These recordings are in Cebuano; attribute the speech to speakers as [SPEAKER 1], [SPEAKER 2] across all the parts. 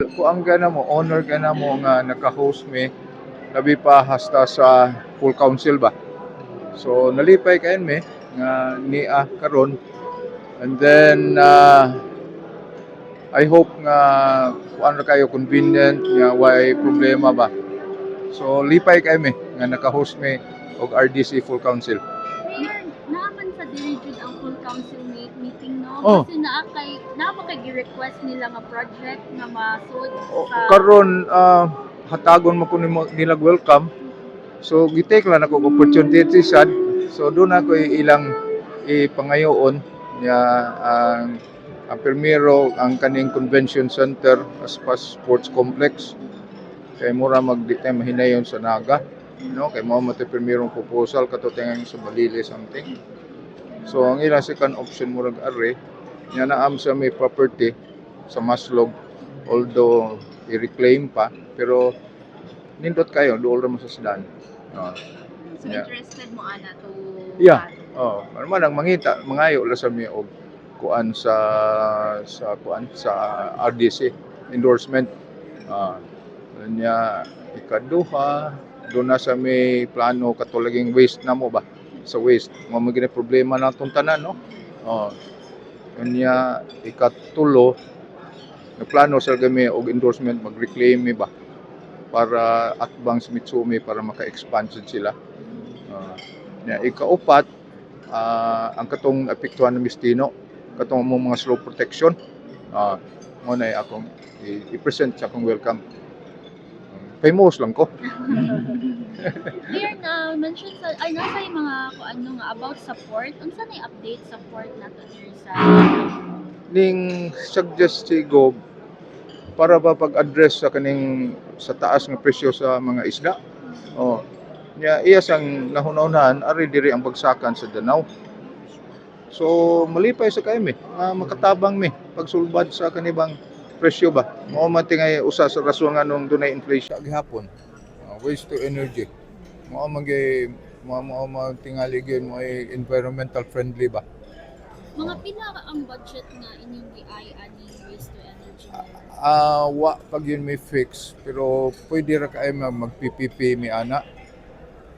[SPEAKER 1] Kuan ka na mo, honor ka na mo nga naka-host mi, labi pa hasta sa full council ba. So nalipay kayo mi nga nia karon, and then I hope nga kuan ra kayo, convenient nga way problema ba. So lipay kayo mi nga naka-host mi og RDC full council.
[SPEAKER 2] Mayor, naa man sa diri jud ang full council meeting, no?
[SPEAKER 1] Oh.
[SPEAKER 2] Kasi naa ba kay gi-request nila nga project nga masud
[SPEAKER 1] O,
[SPEAKER 2] sa
[SPEAKER 1] karon hatagon mo ko nimo nilag welcome. So gi-take lang nako og opportunity sad. So doon ako ilang ipangayoon niya ang primero, ang kaning convention center as pa sports complex kay mura mag di tayo mahinayon sa Naga, no, kay mao man tay primerong proposal kato tingang sa Balili something. So ang ilang second option, murag are nya naam sa may property sa Maslog, although i-reclaim pa, pero nindot kayo, duol ra mo sa sidan. Oh.
[SPEAKER 3] So interested mo ana to
[SPEAKER 1] Yeah. Oh, ano man ang mangita, mangayo la sa mi og kuan sa kuan sa RDC endorsement. Ah, nya ikaduha, doon na sa may plano katulaging waste na mo ba, sa waste mo mo gini problema na atong tanan, no. Oh. Nya ikatulo, nagplano sa kami og endorsement mag-reclaim mi ba para atbang sa Mitsumi para maka-expand jud sila. Nya ikaupat, ang katong apektuhan ng Mistino, katong mo mga slope protection. Mo na akong i-present sa akong welcome. Famous lang ko.
[SPEAKER 2] Mayor, na mention sa ay nasa yung mga kung ano nga about support. Unsa na update sa port nato diri sa
[SPEAKER 1] Ning suggest si Gob para ba pag-address sa kaning sa taas nga presyo sa mga isda. Oh. Nya iya sang nahuna-hunahan ari diri ang bagsakan sa Danau. So malipay sa kayo mi nga makatabang mi pagsulbad sa kanibang presyo ba. Mao man tingay usa sa rason nga nung dunay inflation gihapon. Waste to energy. Mao man gyud mao man tingali gyud mo ay environmental friendly ba.
[SPEAKER 2] Mga pila ang budget nga inyong giay ani waste to energy, Mayor?
[SPEAKER 1] Ah, wa pag yun may fix, pero pwede ra kay mag PPP mi ana.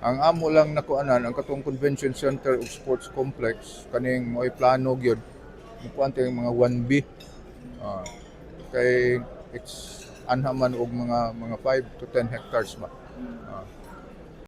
[SPEAKER 1] Ang amo lang nakuanan ang katong convention center ug sports complex, kaning mo'y plano gyud. Mukuan yung mga 1B. Kay it's anha man og mga 5 to 10 hectares ba.